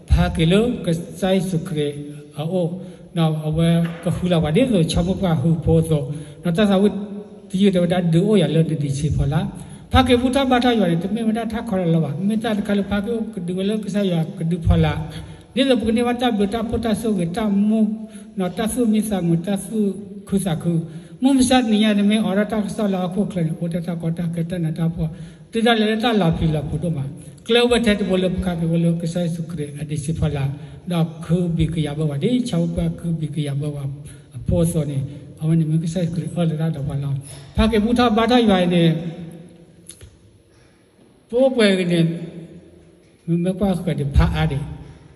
ပဟဲက့ၤလၢကစၢ်ယ့ၣ်ၡူးခရံာ်အအိၣ်, ဒီးအဝဲကဃုလီၤပှၤဒ်သိးဆီမိၢ်ပှၢ်ဃုဖိအသိး, ဒီးတၢ်သးဝံၣ်တယုၢ်တဲဝဲဒၣ် ဒုးအိၣ်ယၤလၢနဒံးဆံးဖီလာ်. ဖးက့ၤဘူၣ်ထီၣ်ဘါထီၣ်ယွၤန့ၣ် တမ့ၢ်ဝဲဒၣ်တၢ်ခီလီၤလီၤဘၣ်, မ့ၢ်တၢ်တခါလၢပဟဲက့ၤအိၣ်ကဒုဝဲလၢကစၢ်ယွၤကဒုဖီလာ်, ဒ်သိးပကန့ၢ်ဘၣ်တၢ်ဘျုးတၢ်ဖှိၣ်တၢ်ဆိၣ်ဂ့ၤတၢ်မူ, ဒီးတၢ်သူၣ်မံသးမုာ်တၢ်သူၣ်ခုသးခု, မုၢ်မဆါတနံၤညါန့ၣ်မ့ၢ်အိးထီၣ်တၢ်ကစီၣ်လၢဟီၣ်ခိၣ်ချၢန့ၣ် အိၣ်ထဲတၢ်ကီတၢ်ခဲတၢ်နးတၢ်ဖှီၣ်, တုၤဒၣ်လဲာ်လၢတၢ်လီၤပျံၤလီၤဖုးဒိၣ်မး, ကျဲအိၣ်ဝဲထဲတဘိလၢပကဟဲက့ၤအိၣ်လၢကစၢ်ယ့ၣ်ၡူးခရံာ်အဒံးဆံးဖီလာ်, ဒီးကဟုဘံၣ်ကယာ်ဘၢပှၤဒ်ဆီမိၢ်ပှၢ်ကဟုဘံၣ်ကယာ်ဘၢပှၤအဖိအသိးန့ၣ်, အဝဲန့ၣ်မ့ၢ်ကစၢ်ယ့ၣ်ၡူးခရံာ်အၢၣ်လီၤတၢ်ဒီးပှၤလီၤ. ဖးက့ၤဘူၣ်ထီၣ်ဘါထီၣ်ယွၤအံၤန့ၣ် ပအိၣ်ပှဲၤဂ့ၤန့ၣ်, မ့မ့ၢ်ကွၢ်ဃၢၤဒံးဖးအါဒံး,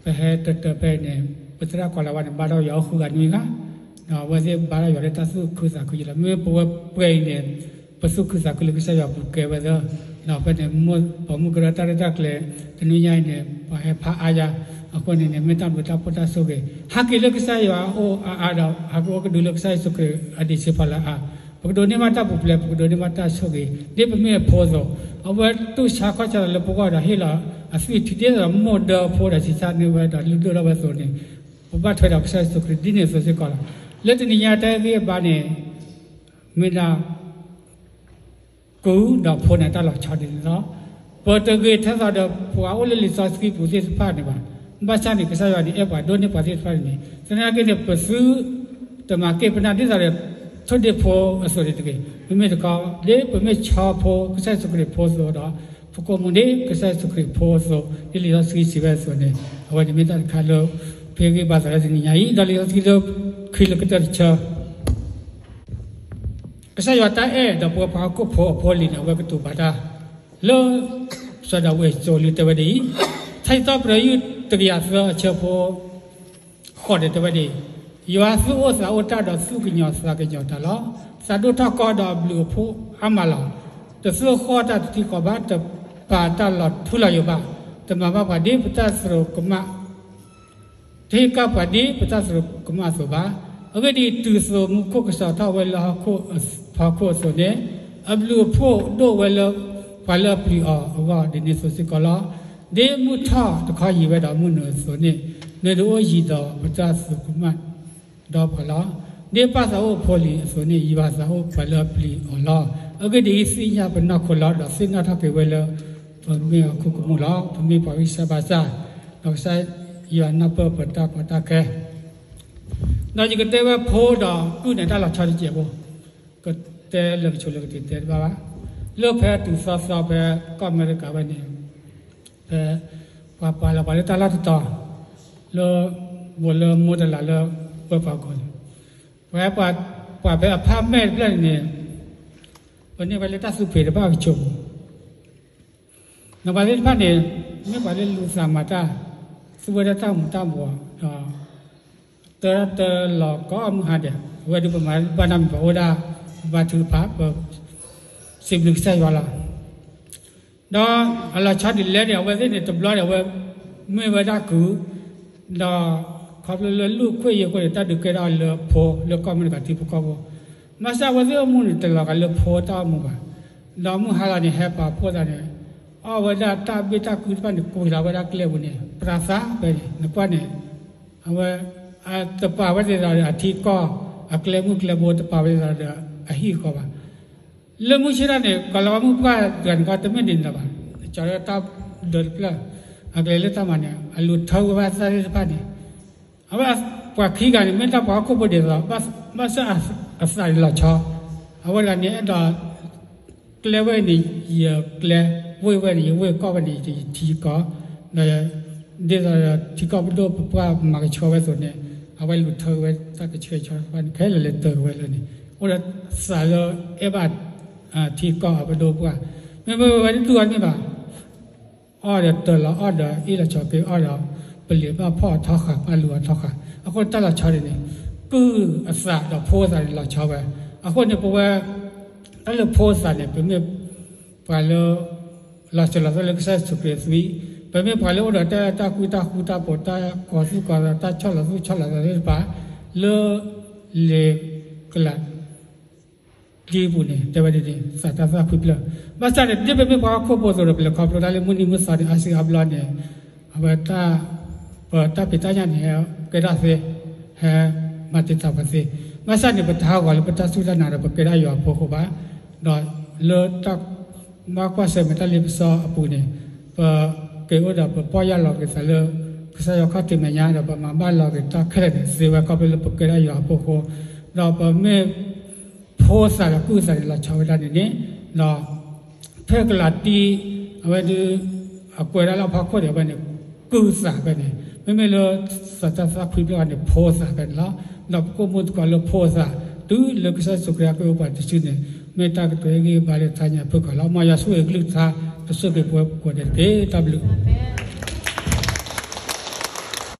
ပဟဲတၢၢ်တၢၢ်ဖဲအံၤန့ၣ်, ပသရၣ်ကိးလီၤဝဲန့ၣ် ဘါထီၣ်ယွၤအိၣ်ဃုဂၤနွံဂၤ, ဒီးအဝဲသ့ၣ်ဘါထီၣ်ယွၤလၢတၢ်သူၣ်ခုသးခုယံၤလီၤ. မ့မ့ၢ်ပဝဲပှဲၤအံၤန့ၣ်, ပသူၣ်ခုသးခုလၢကစၢ်ယွၤပူၤကဲဝဲသၢ, ဒီးဖဲန့ၣ်, ပိာ်မုၣ်ကရၢတၢ်ရဲၣ်တၢ်ကျဲၤ, တနွံညါအံၤန့ၣ် ပှၤဟဲဖးအါယၤ, အဃိန့ၣ်န့ၣ် မ့ၢ်တၢ်ဘျုးတၢ်ဖှိၣ်တၢ်ဆိၣ်ဂ့ၤ, ဟးက့ၤလၢကစၢ်ယွၤအအိၣ်အါအါဒီး ဟးက့ၤအိၣ်ကဒုလၢကစၢ်ယ့ၣ်ၡူးခရံာ်အဒံးဆံးဖီလာ်အါ ပကဒိးန့ၢ်ဘၣ်တၢ်ပူၤဖျဲး ပကဒိးန့ၢ်ဘၣ်တၢ်ဆိၣ်ဂ့ၤ ဒ်ပမ့ၢ်အဖိအသိး, အဝဲတူၢ်ဆါခီၣ်ဆါသးလၢပဂီၢ်ဒီးဟ့ၣ်လီၤအသွံၣ်ထံဒ်သိးဒီးမိၢ်ဒၢအဖိဒီးဆံးဆါန့ၢ်ဝဲဒီးလုၢ်ဒိၣ်ထီၣ်ဝဲအသိးန့ၣ်, ပဘၣ်ထွဲဒီးကစၢ်ယ့ၣ်ၡူးခရံာ်ဒ်န့ၣ်အသိးစ့ၢ်ကီးလီၤ. လၢတနံၤညါတၢ်ဟ့ၣ်ဂံၢ်ဟ့ၣ်ဘါန့ၣ်, မ့ၢ်ဒၣ် ကုၢ်ဒီးဖိန့ၣ်တၢ်လီၤဆီဒ်န့ၣ်လီၤ. ပတဂ့ၤထဲသိးဒီးပှၤအိၣ်လၢလံာ်စီဆှံပူၤသ့ၣ်တဖၣ်န့ၣ်ဘၣ်. ဘၣ်ဆၣ်န့ၣ် ကစၢ်ယွၤန့ၣ်အဲၣ်ပှၤဒိၣ်န့ၢ်ပှၤသ့ၣ်တဖၣ်န့ၣ်, သနာ်က့န့ၣ် ပသုတမၤက့ၢ်ပနၢ်ဒ်သိးဒီး ထိၣ်ဒ့ၣ်ဖိအသိးန့ၣ်တဂ့ၤ. မ့မ့ၢ်တခီ ဒ်ပမ့ၢ်ဆီဖိ ကစၢ်ယ့ၣ်ၡူးခရံာ်ဖိအသိးဒီး ပကအိၣ်မူဒ်ကစၢ်ယ့ၣ်ၡူးခရံာ်ဖိအသိး ဒ်လံာ်စီဆှံစံးဝဲအသိးန့ၣ်, အဝဲန့ၣ်မ့ၢ်တၢ်တခါလၢ ပဟ့ၣ်ဂံၢ်ဘါသးလၢတနံၤညါအံၤ ဒီးလံာ်စီဆှံလၢခံလၢကတၢၢ်တဆၢ ကစၢ်ယွၤတၢ်အဲၣ်ဒီးပဝဲပှၤဟီၣ်ခိၣ်ဖိအဖိအလံၤန့ၣ် အဝဲကတိၤပာ်တၢ်လၢ စီၤဒၤဝံးအစိၤလၢတဲဝဲဒ်အံၤ, ထါစံးထီၣ်ပတြၢၤယုၢ်တကယၤသၢအဆၢဖိ ဃိးန့ၣ်တဲဝဲဒ်အံၤ, ယွၤသူၣ်အိၣ်သးအိၣ်တၢ်ဒီးသူၣ်ကညီၤသးကညီၤတၢ်လီၤ. သးဒိၣ်ထီၣ်ကီဒီးအဘျုးအဖှိၣ်အါမးလီၤ. တသူၣ်ဃီၣ်တၢ်တထံဃီဘၣ်, တပာ်တၢ်လီၤထူလီၤယိာ်ဘၣ်, တမၤဘၣ်ပှၤဒ်ပတၢ်သရူးကမၣ် တဟ့ၣ်ကၣ်ပှၤဒ်ပတၢ်သရူးကမၣ်အသိးဘၣ်. အဂ့ၢ်ဒ်အံၤ, တုၤသိးမူခိၣ်ကစီၤထီၣ်ဝဲလၢဟီၣ်ခိၣ်အဖီခိၣ်အသိးန့ၣ်, အဘျုးအဖှိၣ်ဒိၣ်ဝဲလၢပှၤလၢအပျံၤအီၤအဂီၢ် ဒ်န့ၣ်အသိးစ့ၢ်ကီးလီၤ. ဒ်မုၢ်ထီၣ်တခီယံၤဝဲဒီးမုၢ်နုာ်အသိးန့ၣ်, နဒုးအိၣ်ယံၤဒီးပတၢ်သရူးကမၣ်ဒီးပှၤလီၤ. ဒ်ပၢ်သးအိၣ်အဖိအလံၤအသိးန့ၣ်, ယွၤသးအိၣ်ပှၤလၢအပျံၤအီၤလီၤ. အဂ့ၢ်ဒ်အံၤ, သ့ၣ်ညါပနီၢ်ခိလီၤ, ဒီးသ့ၣ်နီၣ်ထီၣ်က့ၤဝဲလၢ ပမ့ၢ်အခိၣ်ကမူၣ်လီၤ. ပမ့ၢ်ပှၤဂံၢ်စၢ်ဘါစၢ်, ဒီးကစၢ်ယွၤနၢ်ပၢၢ်ပတၢ်ကီတၢ်ခဲ ဒီးယကတဲဝဲဖိဒီးကုၢ်န့ၣ် တၢ်လီၤဆီတစဲးဖိ, ကတဲလၢကဆိးလၢကတံာ်တဲတဘၣ်ဘၣ်. လၢဖဲတုၤသီသီဖဲကီၢ်အမဲရကၤဝဲန့ၣ်, ဖဲပှၤပာ်လီၤပှၤလၢတၢ်လီၢ်တတီၤ, လၢ, ဘူးလၢမိၢ်တလးလၢပှၤပှၤကီၢ်န့ၣ်, ပှၤဟဲပှၤဖးမဲာ်တဖျၢၣ်န့ၣ်န့ၣ်, ပန့ၢ်ဝဲလၢတၢ်သူၣ်ဖှံတဘၣ်ကဆိးပူၤ နပှၤသ့ၣ်တဖၣ်န့ၣ်, မ့ၢ်ပှၤလၢလူၤသးမၤတၢ်, သူဝဲဒၣ်တၢ်မူၤတၢ်ဘှီးဒီး, တၢတၢလီၤကိးမုၢ်ဟါဒဲး, အဝဲဒုးပမၤဘၣ်နီတမံၤဘၣ် အိၣ်ဒၣ်ဘါထုကဖၣ်, ပစံးဘျုးကစၢ်ယွၤလီၤ. ဒီးအလီၤဆီဒ်လဲၣ်န့ၣ် အဝဲသ့ၣ်န့ၣ်တဘျီန့ၣ် အဝဲမ့ၢ်ဝဲဒၣ်ကုၢ်, ဒီးခီဖျိလၢလူၣ်ခွ့ၣ်ယံၤအဃိန့ၣ် တၢ်ဒုးကဲထီၣ်အီၤလၢဖိလၢကီၢ်အမဲရကၤထံဖိကီၢ်ဖိ, ဘၣ်ဆၣ်အဝဲသ့ၣ်အိၣ်မူန့ၣ် တလီၤဂာ်လၢဖိတၢ်အိၣ်မူဘၣ်. ဒီးမုၢ်ဟါလီၤန့ၣ် ဟဲပာ်ဖှိၣ်သးန့ၣ်, အီၣ်ဝဲဒၣ်တၢ်ဘ့ၣ်တၢ်ကုၢ်တဖၣ်န့ၣ် ကွံာ်လီၤဝဲဒၣ်ကျဲပူၤန့ၣ် ပြးသးဖဲန့ၣ် နကွၢ်န့ၣ်, အဝဲ, တပာ်ဝဲဒ်သိးဒီးအထံကီၢ်, အကျဲမုၢ်ကျဲဘိ တပာ်ဝဲဒ်သိးဒီးအဟံၣ်အဃီဘၣ်. လၢမုၢ်ဆ့ၣ်ထီၣ်န့ၣ် ကီၤလၤဝါမုၣ်ပှၢ်တဂၤန့ၣ်ကီး တမ့ၢ်ဒ်န့ၣ်လီၤဘၣ်. ကၠီၤလၢတၢ်ဒၢးတဖျၢၣ်, အကလဲၤလၢတၢ်မၤန့ၣ် အလူၤထၢဝဲဘၣ်သၣ်သ့ၣ်တဖၣ်န့ၣ်, အဝဲပှၤခံဂၤန့ၣ် မ့ၢ်တၢ်ပှၤဟီၣ်ခိၣ်ဖိဒ်သိး, ဘၣ်ဆၣ်အသးန့ၣ်လီၤဆီ, အဝဲဒၣ်န့ၣ်အဲၣ်ဒိး ကျဲဝဲန့ၣ် ယကျဲ, ဝ့ၢ်ဝဲန့ၣ် ယဝ့ၢ်, ကီၢ်ဝဲန့ၣ် ယထံကီၢ်, ဒီးဒ်သိးဒီးထံကီၢ်ပဒိၣ်ပပှၢ်မၤကဆှီဝဲအသိးန့ၣ်, အဝဲလူၤထၢဝဲတၢ်ကဆှဲကဆှီတဖၣ်န့ၣ် ခဲလၢာ်လဲၤတၢၤဝဲလၢန့ၣ်, အိၣ်ဒီးသးလၢအဲၣ်ဘၣ်ထံကီၢ်အပဒိၣ်ပှၢ်, မ့မ့ၢ်ဝဲဒၣ်တူၢ်အီၤန့ၣ်ဘၣ် အီၣ်ဒီးတၢၤလီၤ အီၣ်ဒီးအ့ၣ်လီၤဆီက့ၤ အီၣ်ဒီးပလံၤဘၣ်ဖီၣ်အထီဃာ် ဘၣ်လူၤအထီဃာ်, အဃိန့ၣ်တၢ်လီၤဆီန့ၣ်န့ၣ်, ကုၢ်အသးဒီးဖိသးန့ၣ်လီၤဆီဝဲ, အဃိန့ၣ်ပဝဲ, တၢ်လၢဖိသးန့ၣ် ပမ့ၢ်ပှၤလၢ, လီၤစၢၤလီၤသွဲၣ်လၢကစၢ်ယ့ၣ်ၡူးခရံာ်အသွံၣ်, ပမ့ၢ်ပှၤလၢအိၣ်ဒီးတၢ်အဲၣ်တၢ်ကွံတၢ်ဃူတၢ်ဖိး တၢ်ကီၤသူၣ်ကီၤသး တၢ်ဆီၣ်လီၤသူၣ်ဆီၣ်လီၤသးသ့ၣ်တဖၣ်, လၢ, လံာ်ကလး ဒ်အပူၤန့ၣ် တဲဝဲဒ်န့ၣ် သးတၢ်သၣ်ခွံဖျၢၣ်, ဘၣ်ဆၣ်န့ၣ် ဒ်ပမ့ၢ်ပှၤဟီၣ်ခိၣ်ဖိအသိးဒီး ပလဲၤခီဖျိတၢ်လၢမုၢ်နံၤမုၢ်သီန့ၣ် အါစုအါဘျီန့ၣ်, အဝဲ, ပတၢ်ဖံးတၢ်ညၣ်န့ၣ် ဟဲကဲထီၣ်သ့, ဟဲမၤတံာ်တာ်ပှၤသ့, ဘၣ်ဆၣ်န့ၣ် ပတဟးဂီၤလၢပတၢ်စူၢ်တၢ်နာ်ဒီး ပကဲဒၣ်ယွၤအဖိအဃိဘၣ်, ဒီးလၢတၢ်, ဘၣ်ကွၢ်ဆၢၣ်မဲာ်တၢ်လ့ပစီအပူၤန့ၣ်, ပက့ၤအိၣ်ဒီးပပီၢ်ယၢ်လီၤက့ၤသးလၢ, ကစၢ်ယွၤခီၣ်ထံးမဲာ်ညါဒီး ပမၤဘၣ်လီၤက့ၤတၢ်ခဲလၢာ်န့ၣ် သ့ဝဲခီဖျိလၢပကဲဒၣ်ယွၤအဖိအဃိ, ဒီးပမ့ၢ်, ဖိသးဒီးကုၢ်သးန့ၣ်လီၤဆီဝဲဒၣ်န့ၣ်န့ၣ်, ဒီး, ဖဲကလၤတံ, အဝဲဒုး, အကွဲးဒၣ်လၢအဖီခိၣ်န့ၣ် အဝဲန့ၣ်, ကုၢ်သးဖဲန့ၣ်, မ့မ့ၢ်လၢ, သးတၢ်သၣ်ခွံဖျၢၣ်န့ၣ် ဖိသးဖဲန့ၣ်လီၤ. ဒီးပကိာ်မူသကိးလၢဖိသး, တုၤလၢကစၢ်ယ့ၣ်ၡူးခရံာ်အက့ၢ်အိၣ်ပှၤတစုန့ၣ်, မ့ၢ်တၢ်ကတိၤဟ့ၣ်ဂံၢ်ဟ့ၣ်ဘါလၢတၢ်ညါဖုၣ်ကီးလီၤ. မ်ယွၤဆိၣ်ဂ့ၤကလုၢ်ကထါ, ကဆိၣ်ဂ့ၤပဝဲကိးဂၤဒဲးတက့ၢ်. တၢ်ဘျုး